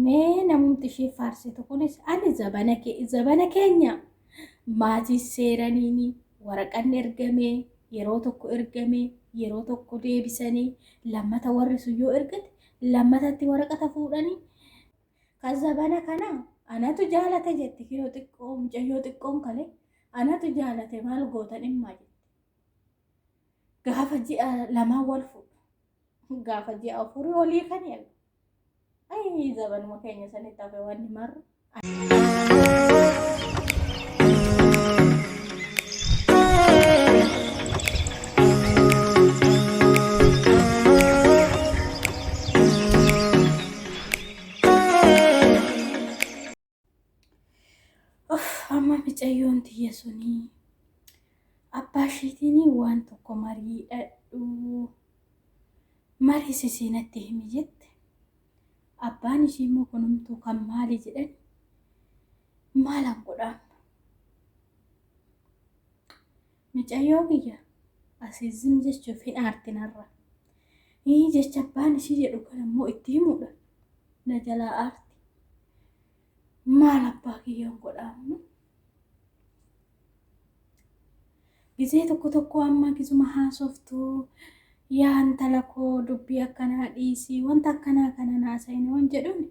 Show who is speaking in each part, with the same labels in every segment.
Speaker 1: Mee namumti ishee faarsitu kunis ani zabana kee zabana keenya maatii seeraniini waraqanni ergamee yeroo tokko ergamee yeroo tokko deebisanii lammata warri sun yoo ergate lammatatti waraqata fuudhanii kan zabana kana anatu jaalate jetti kinoo xiqqoo mucayyoo xiqqoon kale anatu jaalate maal gootan dhimmaa jetti. Gaafa ji'a lamaan wal fuudhu gaafa ji'a afurii olii kan eegu. Ayii zabanuma keenya sanitti hafe wanni marru. Uff, amma micayyoon tiyya sunii abbaa ishiitiin waan tokko marii dhadhu mariisisii natti himi jette. Abbaan ishii immoo kunumtuu kan maali jedhan maalan godhaan. Micayyoo kiyya asii zim jechuuf hin aarti narra. Jecha abbaan ishii jedhu kana immoo itti himuudha na jalaa aarti. Maal abbaa kiyyaan godhaamu? Gizee tokko tokko amma gizuma haasoftu yaa intala koo dubbii akkanaa dhiisii wanta akkanaa kana naasa'in waan jedhuun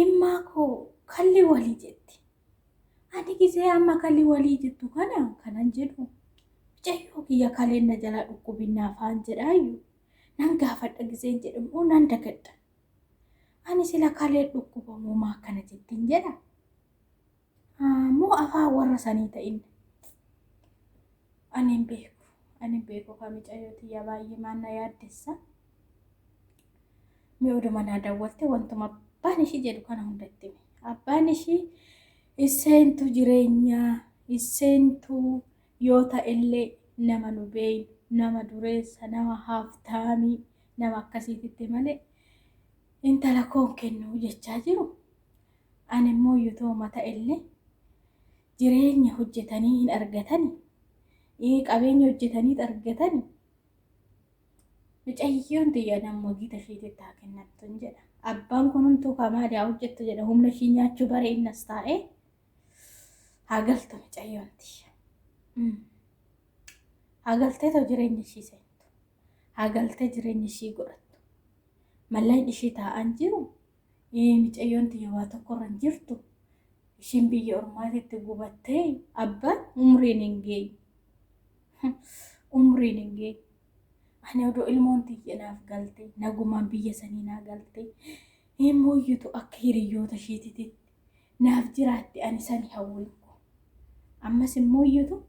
Speaker 1: immaa koo kalli walii jetti. Ani gizee amma kalli walii jettu kana kanan jedhu mucayyoo kiyya kaleen na jalaa dhukkubinnaa faan jedhaayyu nan gaafadha gizeen jedhu immoo nan dagadha. Ani sila kalee dhukkuba moo maa akkana jettin jedha. Moo afaan warra sanii ta'in. Ani hin beeku. Ani hin beeku kan mucayyoo tiyya baay'ee maan na yaaddessa. Mee oduma naa dawwalte wantuma abbaan ishii jedhu kana hunda itti hime. Abbaan ishii isseentu jireenyaa isseentu yoo ta'ellee nama nu beeynu nama dureessa nama haaftaamii nama akkasiititti malee intala koon kennuu jechaa jiru. Ani immoo yotooma ta'ellee jireenya hojjetanii hin argatani, qabeenya hojjetanii argatani. Mucayyoon tiyya nammoo gita ishiititti haa kennamtun jedha. Abbaan kun humtuu kaa maali haa hojjettu jedha humna ishii nyaachuu bare innas taa'ee haa galtu mucayyoon tiyya. Haa galtee too jireenya ishii seentu. Haa galtee jireenya ishii godhattu. Mallaqni ishii taa'an jiru. Mucayyoon tiyya waa tokkorra hin jirtu. Ishiin biyya ormaatitti gubattee abbaan umriin hin geenye. Umriin hin geenye. Ani odoo ilmoon tiyya naaf galte nagumaan biyya sanii naa galte immoo akka hiriyyoota ishiititti naaf jiraatti ani sani hawwiin koo. Ammas immoo iyyutu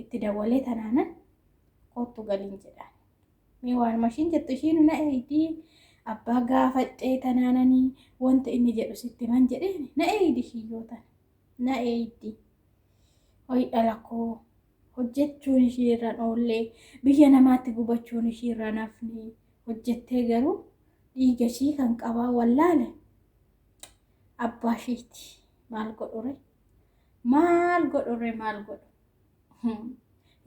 Speaker 1: itti dawwalee tanaanan kottu galiin jedhaan. Mee waanuma ishiin jettu ishiin na eeydi abbaa gaafadhee tanaananii wanta inni jedhu sitti man jedheen na eeydi ishiin yoo tana na eeydi. Hoy dhala koo hojjechuun ishii irraan oollee biyya namaatti gubachuun ishii irraan hafne hojjettee garuu dhiiga ishii kan qabaa wallaale abbaa ishiiti. Maal godhure? Maal godhure? Maal godhu?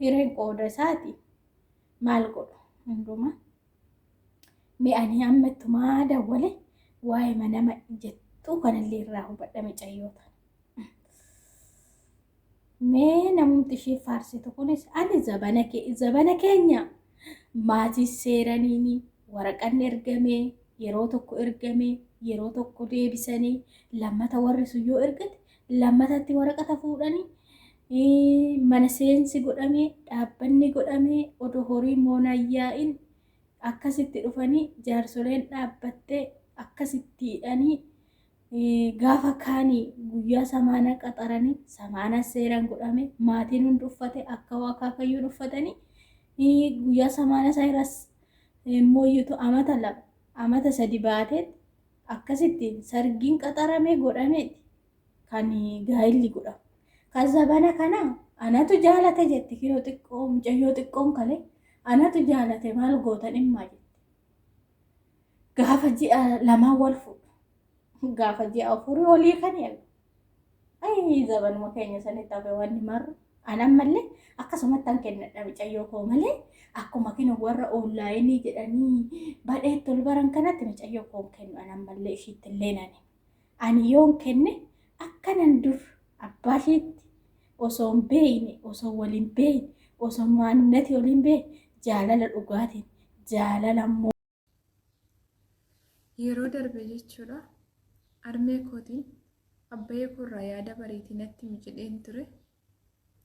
Speaker 1: Hireen qooda isaati. Maal godhu? Hundumaa. Mee ani amma ittumaa dawwale waa'ee nama jettuu kanallee irraa hubadha micayyoo tana. Mee namumti ishee faarsitu kunis ani zabana kee zabana keenya maatii seeraniini waraqanni ergamee yeroo tokko ergamee yeroo tokko deebisanii lammata warri sun yoo ergate lammatatti waraqata fuudhanii mana seensi godhamee dhaabbanni godhamee odoo horii moonayyaa'in akkasitti dhufanii jaarsoleen dhaabbattee akkasitti hidhanii gaafa kaanii guyyaa samaana qaxaranii samaana seeraan godhame maatiin hundi uffate akka akaakayyuun uffatanii guyyaa samaana isaa immoo amata 2 amata 3 baateet akkasitti sargiin qaxaramee godhameeti kan gaa'illi godhamu. Kan zabana kana anatu jaalate jetti kinoo xiqqoo mucayyoo xiqqoon kale anatu jaalate maal gootan dhimmaa jetti. Gaafa ji'a lamaan wal fuudhu. Gaafa ji'a afurii olii kan eegu. Ayii zabanuma keenya sanitti hafe wanni marru. An ammallee akkasumattan kennadha micayyoo koo malee akkuma kinu warra onlaayinii jedhanii badheetti ol baran kanatti micayyoo koo hin kennu an ammallee ishiitti illee nani. Ani yoon kenne akkanan dur abbaa ishiitti osoo hin beekne osoo wal hin beekne osoo maannati wal hin beekne jaalala dhugaatiin jaalala immoo.
Speaker 2: Yeroo darbe jechuudha harmee kootiin abbayee koorraa yaada bariitii natti himi jedheen ture.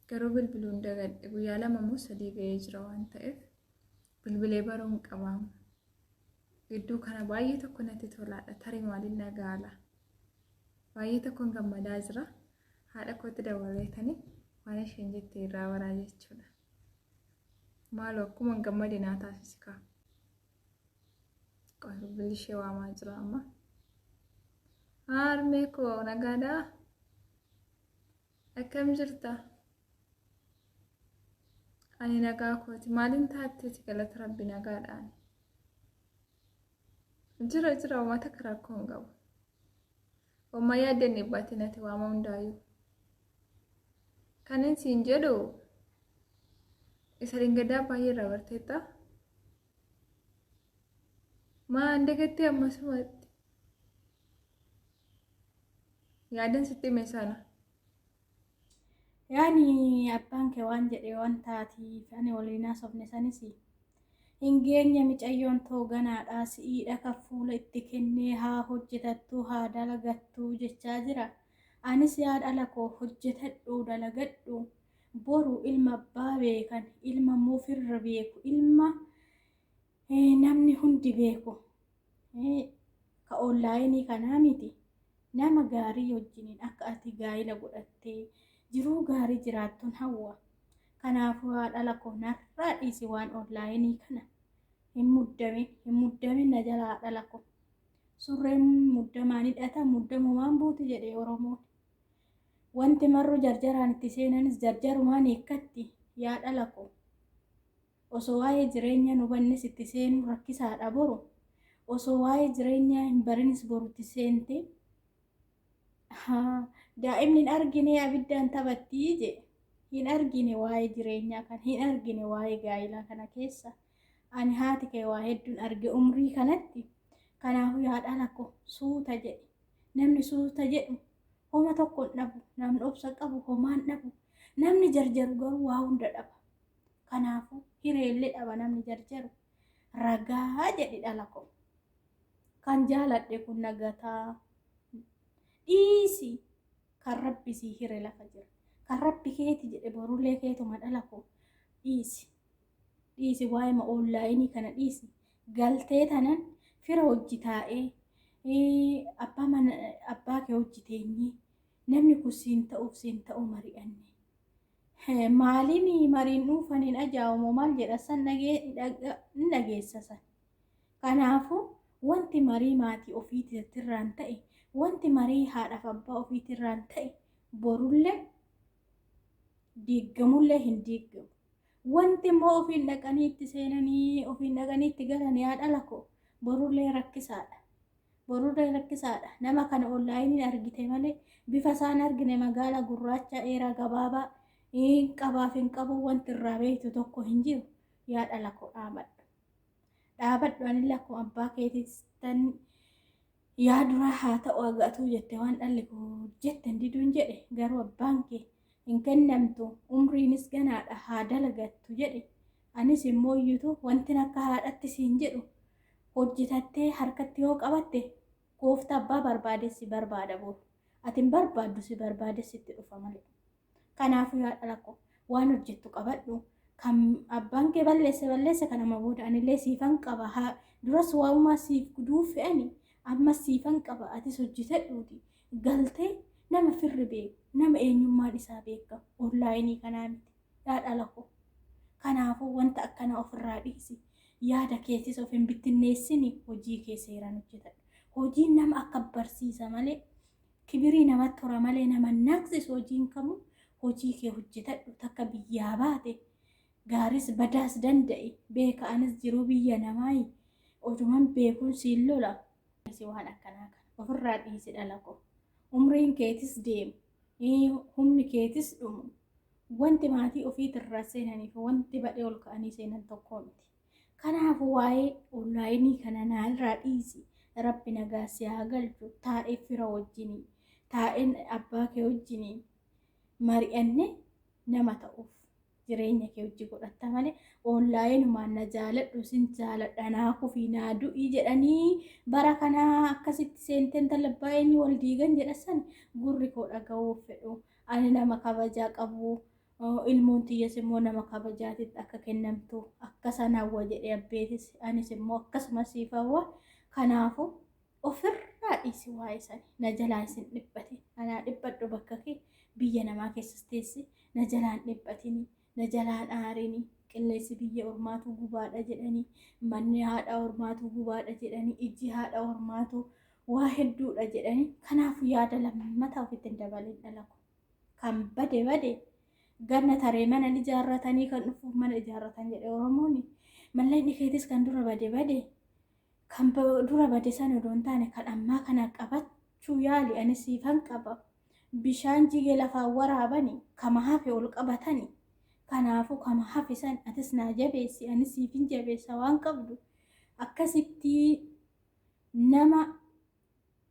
Speaker 2: Garuu bilbiluun dagadhe guyyaa lama moo sadii ga'ee jira waan ta'eef bilbilee baruun qabaama. Gidduu kana baay'ee tokko natti tolaadha tarii maaliin na gaala. Baay'ee tokkoon gammadaa jira. Haadha kootti dawwaleetanii waan isheen jette irraa baraa jechuudha. Maaloo akkuma gammade naa taasisi kaa. Qoy bilbilli ishee waamaa jira amma. Harmee koo nagaadhaa? Akkam jirta? Ani nagaa kooti. Maaliin taatteeti galata rabbi nagaadhaan. Jira jira uummata takka rakkoo hin qabu. Hommaa yaaddeen dhibbaatiin ati waama hundaayyuu. Kanin siin jedhu isa dhingadaa baay'ee irraa barteetta. Maan dagattee ammasumatti. Yaadan sitti hime sana.
Speaker 1: Yaani abbaan kee waan jedhe waan taatiif ani waliin haasofne sanis hin geenye micayyoon too ganaadha si'iidha kan fuula itti kennee haa hojjetattuu haa dalagattuu jechaa jira. Anis yaa dhala koo hojjetadhu dalagadhu boru ilma abbaa beekan ilma immoo firra beeku ilma namni hundi beeku ka onlaayinii kanaa miti nama gaarii wajjiniin akka ati gaa'ila godhattee jiruu gaarii jiraattuun hawwa. Kanaafuu haadhala koo narraa dhiisi waan onlaayinii kana hin muddamin hin muddamin na jala haadhala koo. Surreen muddamaan hidhata muddamumaan buuti jedhe Oromoon. Wanti marru jarjaraan itti seenanis jarjarumaan hiikkatti yaa dhala koo. Osoo waa'ee jireenyaa hin hubannes itti seenuun rakkisaadha boru. Osoo waa'ee jireenyaa hin barinis boru itti seente. Daa'imni hin argine abiddaan taphattii jedhe. Hin argine waa'ee jireenyaa kana, hin argine waa'ee gaa'ilaa kana keessa. Ani haati kee waa hedduun arge umrii kanatti. Kanaafuu yaa dhala koo suuta jedhi. Namni suuta jedhu homa tokko hin dhabu. Namni obsa qabu homaa hin dhabu. Namni jarjaru garuu waa hunda dhaba. Kanaafuu hireellee dhaba namni jarjaru. Ragaa jedhi dhala koo. Kan jaaladhe kun nagataa. Dhiisi kan rabbi sii hire lafa jira. Kan rabbi keeti jedhe borullee keetuma dhala koo. Dhiisi. Dhiisi waa'ima onlaayinii kana dhiisi. Galtee tanan fira hojji taa'ee abbaa mana abbaa kee hojji teenyee namni kun siin ta'uuf siin ta'uu mari'anne. Maaliin mariin dhuunfan hin ajaa'umoo maal jedha san hin dhageessa san. Kanaafuu wanti marii maatii ofiitirraan ta'e wanti marii haadhaaf abbaa ofiitirraan ta'e borullee diiggamullee hin diiggamu. Wanti immoo ofiin dhaqanii itti seenanii ofiin dhaqanii itti galan yaa dhala koo borullee rakkisaadha. Borullee rakkisaadha. Nama kana onlaayiniin argite malee bifa isaan argine magaala gurraacha dheeraa gabaabaa hin qabaaf hin qabu wanti irraa beektu tokko hin jiru. Yaa dhala koo dhaabadhu. Dhaabadhu anillee akkuma abbaa keetii yaa duraa haa ta'u aga'atuu jette waan dhalli koo jette hin diduun jedhe garuu abbaan kee hin kennamtu umriinis ganaadha haa dalagattu jedhe anis immoo iyyutu wantin akka haadhatti siin jedhu hojjetattee harkatti yoo qabatte goofta abbaa barbaade si barbaada boru ati hin barbaaddu si barbaade sitti dhufa malee kanaafuu yaa dhala koo waan hojjettu qabadhu kan abbaan kee balleesse balleesse kanama booda anillee siifan qaba haa duras waa'umaa siif guduu fe'ani ammas siifan qaba atis hojjetadhuuti galtee nama firri beeku nama eenyummaan isaa beekamu onlaayinii kanaa miti yaa dhala koo kanaafuu wanta akkanaa ofirraa dhiisi yaada keetis of hin bittinneessini hojii kee seeraan hojjetadhu hojiin nama akka barsiisa malee Kibirii namatti hora malee nama hin naaqsisu hojiin kamuu hojii kee hojjetadhu takka biyyaa baate gaaris badaas danda'i beeka anis jiruu biyya namaayi otuman beekuun siin lola dhiisi waan akkanaa kana ofirraa dhiisi dhala koo umriin keetis deemu humni keetis dhumu Wanti maatii ofiitirraa seenanii fi wanti badhee ol ka'anii seenan tokko miti. Kanaafuu waa'ee onlaayinii kana naarraa dhiisi. Rabbi nagaa si haa galchu. Taa'ee fira wajjinii, taa'een abbaa kee wajjinii mari'annee nama ta'uuf jireenya kee hojii godhatta malee onlaayinumaan na jaaladhu sin jaaladha naa kufii naa du'ii jedhanii bara kanaa akkasitti seenteen talabbaa eenyu wal diigan jedha san gurri koo dhaga'uuf fedhu. Ani nama kabajaa qabu, ilmoon tiyyas immoo nama kabajaatitti akka kennamtu akka sana hawwa jedhee abbeetis anis immoo akkasuma siif hawwa. Kanaafuu ofirraa dhiisi waa'ee sani, na jalaa isin dhiphatin, anaa dhiphadhu bakka kee biyya namaa keessas teessi na jalaan dhiphatini, na jalaan aarini. Qilleensi biyya ormaatu gubaadha jedhanii, manni haadha ormaatu gubaadha jedhanii, ijji haadha ormaatu waa hedduudha jedhanii. Kanaafuu yaada lammataa ofitti hin dabalin dhala koo. Kan bade bade, ganna taree mana ijaarratanii kan dhufuuf mana ijaarratan jedhe Oromoon. Mallaqni keetis kan dura bade bade, kan dura bade sana odoo hin taane kan ammaa kana qabachuu yaali. Ani siifan qaba. Bishaan jigee lafaan waraabani kama hafe ol qabatani. Kanaafuu kama hafe san atis naa jabeessi, anis siifin jabeessa waan qabdu. Akkasitti nama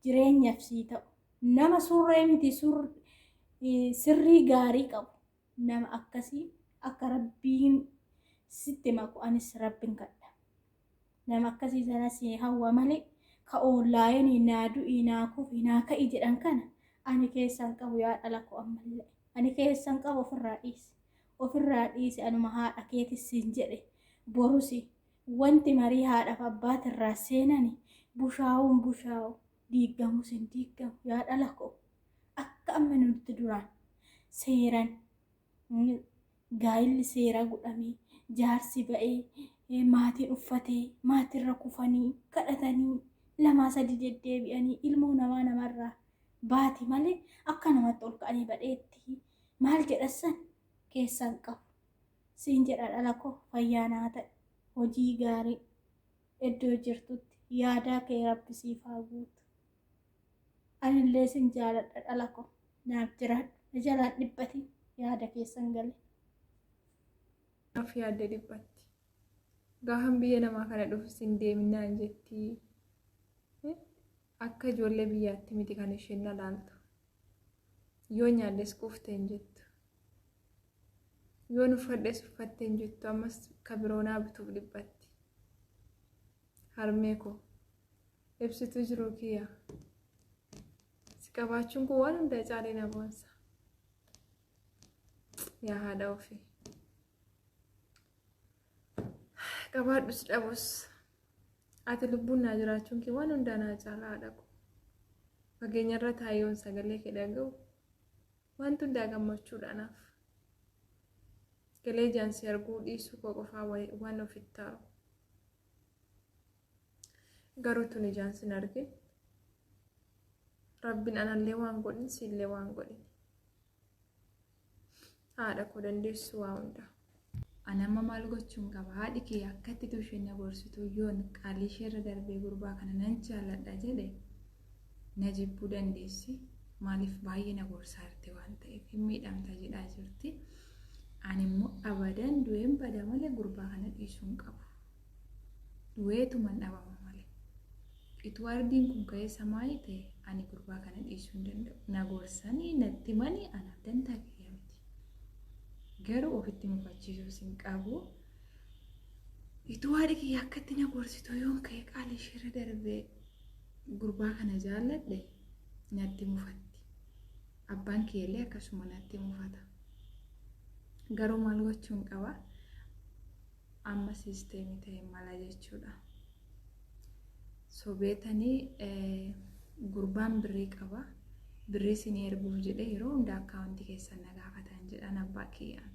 Speaker 1: jireenyaaf sii ta'u, nama surree miti sirrii gaarii qabu, nama akkasii akka Rabbiin sitti maku anis Rabbiin kadha. Nama akkasii sana si hawwa malee ka onlaayinii naa du'ii naa kufi naa ka'i jedhan kana ani keessan qabu yaa dhala koo ammallee. Ani keessan qabu, ofirraa dhiisi. Ofirraa dhiisi, anuma haadha keetis siin jedhe. Borusi wanti marii haadhaaf abbaatirraa seenani bushaa'uun bushaa'u, diiggamus hin diiggamu yaa dhala koo. Akka amma nuti duraan seeran gaa'illi seera godhamee jaarsi ba'ee maatiin uffatee maatirra kufanii kadhatanii lamaa sadi deddeebi'anii ilmoo namaa namarraa baati malee akka namatti ol ka'anii badheetti maal jedhassan keessan qabu. Siin jedha dhala koo, fayyaa naa ta'e, hojii gaarii, iddoo jirtutti yaadaa kee Rabbi siif haa guutu. Anillee sin jaaladha dhala koo, naaf jiraadhu, na jalaan dhiphatin, yaada keessan gale.
Speaker 2: Naaf yaadde dhiphatti. Gaafan biyya namaa kana dhufus hin deeminaan jetti. Akka ijoollee biyyaatti miti kan isheen na laaltu. Yoo nyaaddes quufte hin jettu. Yoon uffadhes uffatte hin jettu, ammas ka biroo naa bituuf dhiphatti. Harmee koo, ibsituu jiruu kiyya. Si qabaachuun kun waan hundaa caalee na boonsa. Yaa haadha ofii. Qabaadhus dhabus ati lubbuun naa jiraachuun kee waan hundaa naa caala haadha koo. Fageenyarra taa'ee sagalee kee dhaga'u wanti hundaa gammachuudha anaaf. Galee ijaan si arguu dhiisuu koo qofaa waan ofitti taaru. Garuu tun ijaan sin argin. Rabbiin anallee waan godhin, siillee waan godhin. Haadha koo dandeessu waa hundaa. Ani amma maal gochuun qaba? Haadhi kee akkatti isheen na gorsitu yoon qaalii isheerra darbee gurbaa kana nan jaalladha jedhe na jibbuu dandeessi. Maaliif baay'ee na gorsaa jirti waan ta'eef hin miidhamta jedhaa jirti. Ani immoo abadan du'een bada malee gurbaa kana dhiisuu hin qabu. Du'eetuman dhabama malee. Ituu ardiin kun ka'ee samaayii ta'e ani gurbaa kana dhiisuu hin danda'u. Na gorsanii natti manii anaaf dantaa kiyya miti. Garuu ofitti mufachiisuus hin qabu. Ituu haadhi kiyya akkatti na gorsitu yoon ka'e qaalii isheerra darbee gurbaa kana jaalladhe natti mufatti. Abbaan kiyyallee akkasuma natti mufata. Garuu maal gochuun qaba? Amma siisteemii ta'e mala jechuudha. Sobeetanii gurbaan birrii qaba. Birrii isinii erguuf jedhee yeroo hunda akkaawuntii keessan na gaafatan jedhan abbaa kiyyaan.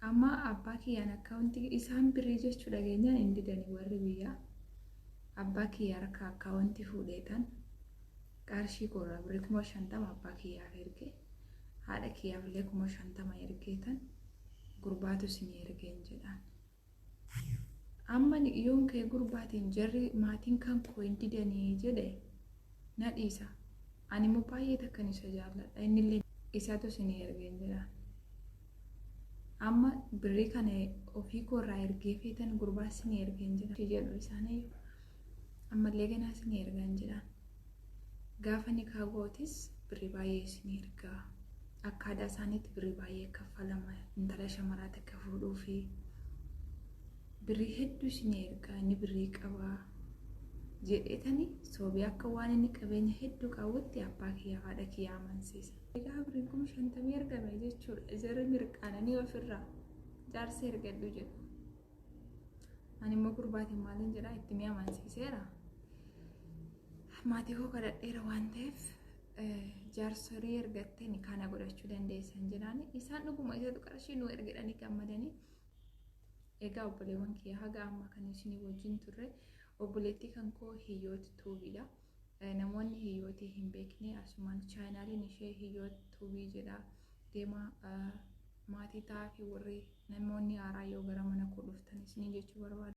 Speaker 2: Amma abbaa kiyyaan akkaawuntii isaan birrii jechuu dhageenyaan hin didanii warri biyyaa. Abbaa kiyya harka akkaawuntii fuudheetan qarshii koorraa birrii 50,000 abbaa kiyyaaf erge. Haadha kiyyaaf illee 50,000 ergeetan gurbaatu isinii ergeen jedhaan. Amma yoon ka'e gurbaatiin jarri maatiin kan koo hin didanii jedhe na dhiisa. Ani immoo baay'ee takkan isa jaalladha. Innillee isatu isinii ergeen jedhaan. Amma birrii kana ofii koo irraa ergee feetan gurbaa isinii ergeen jedha jedhu isaaniyyuu. Ammallee ganaa isinii ergaan jedhaan. Gaafa nikaa gootis birrii baay'ee isinii ergaa. Akka aadaa isaaniitti birrii baay'ee kaffalama intala shamaraa takka fuudhuu fi birrii hedduu isinii ergaa inni birrii qabaa jedheetani soobee akka waan inni qabeenya hedduu qabutti abbaa kiyyaa haadha kiyyaa amansiisa. Egaa birriin 50,000 ergame jechuudha. Jarri mirqaananii ofirraa jaarsa ergadhu jedhu. Ani immoo gurbaatiin maaliin jedhaa itti mi'a amansiiseera. Maatii koo kadhadheera waan ta'eef jaarsolii ergattee kana godhachuu dandeessan jedhaan isaan dhuguma isatu qarshii nu ergedhanii gammadanii. Egaa obboleewwan kiyya haga ammaa kan isinii wajjin turre obboleettii kan koo Hiyyoot Tuubiidha. Namoonni Hiyyootii hin beekne asumaan chaayinaaliin ishee Hiyyoot Tuubii jedha. Deemaa maatii ta'aa fi warri namoonni haaraa yoo gara mana koo dhuftan isinii jechuu barbaada.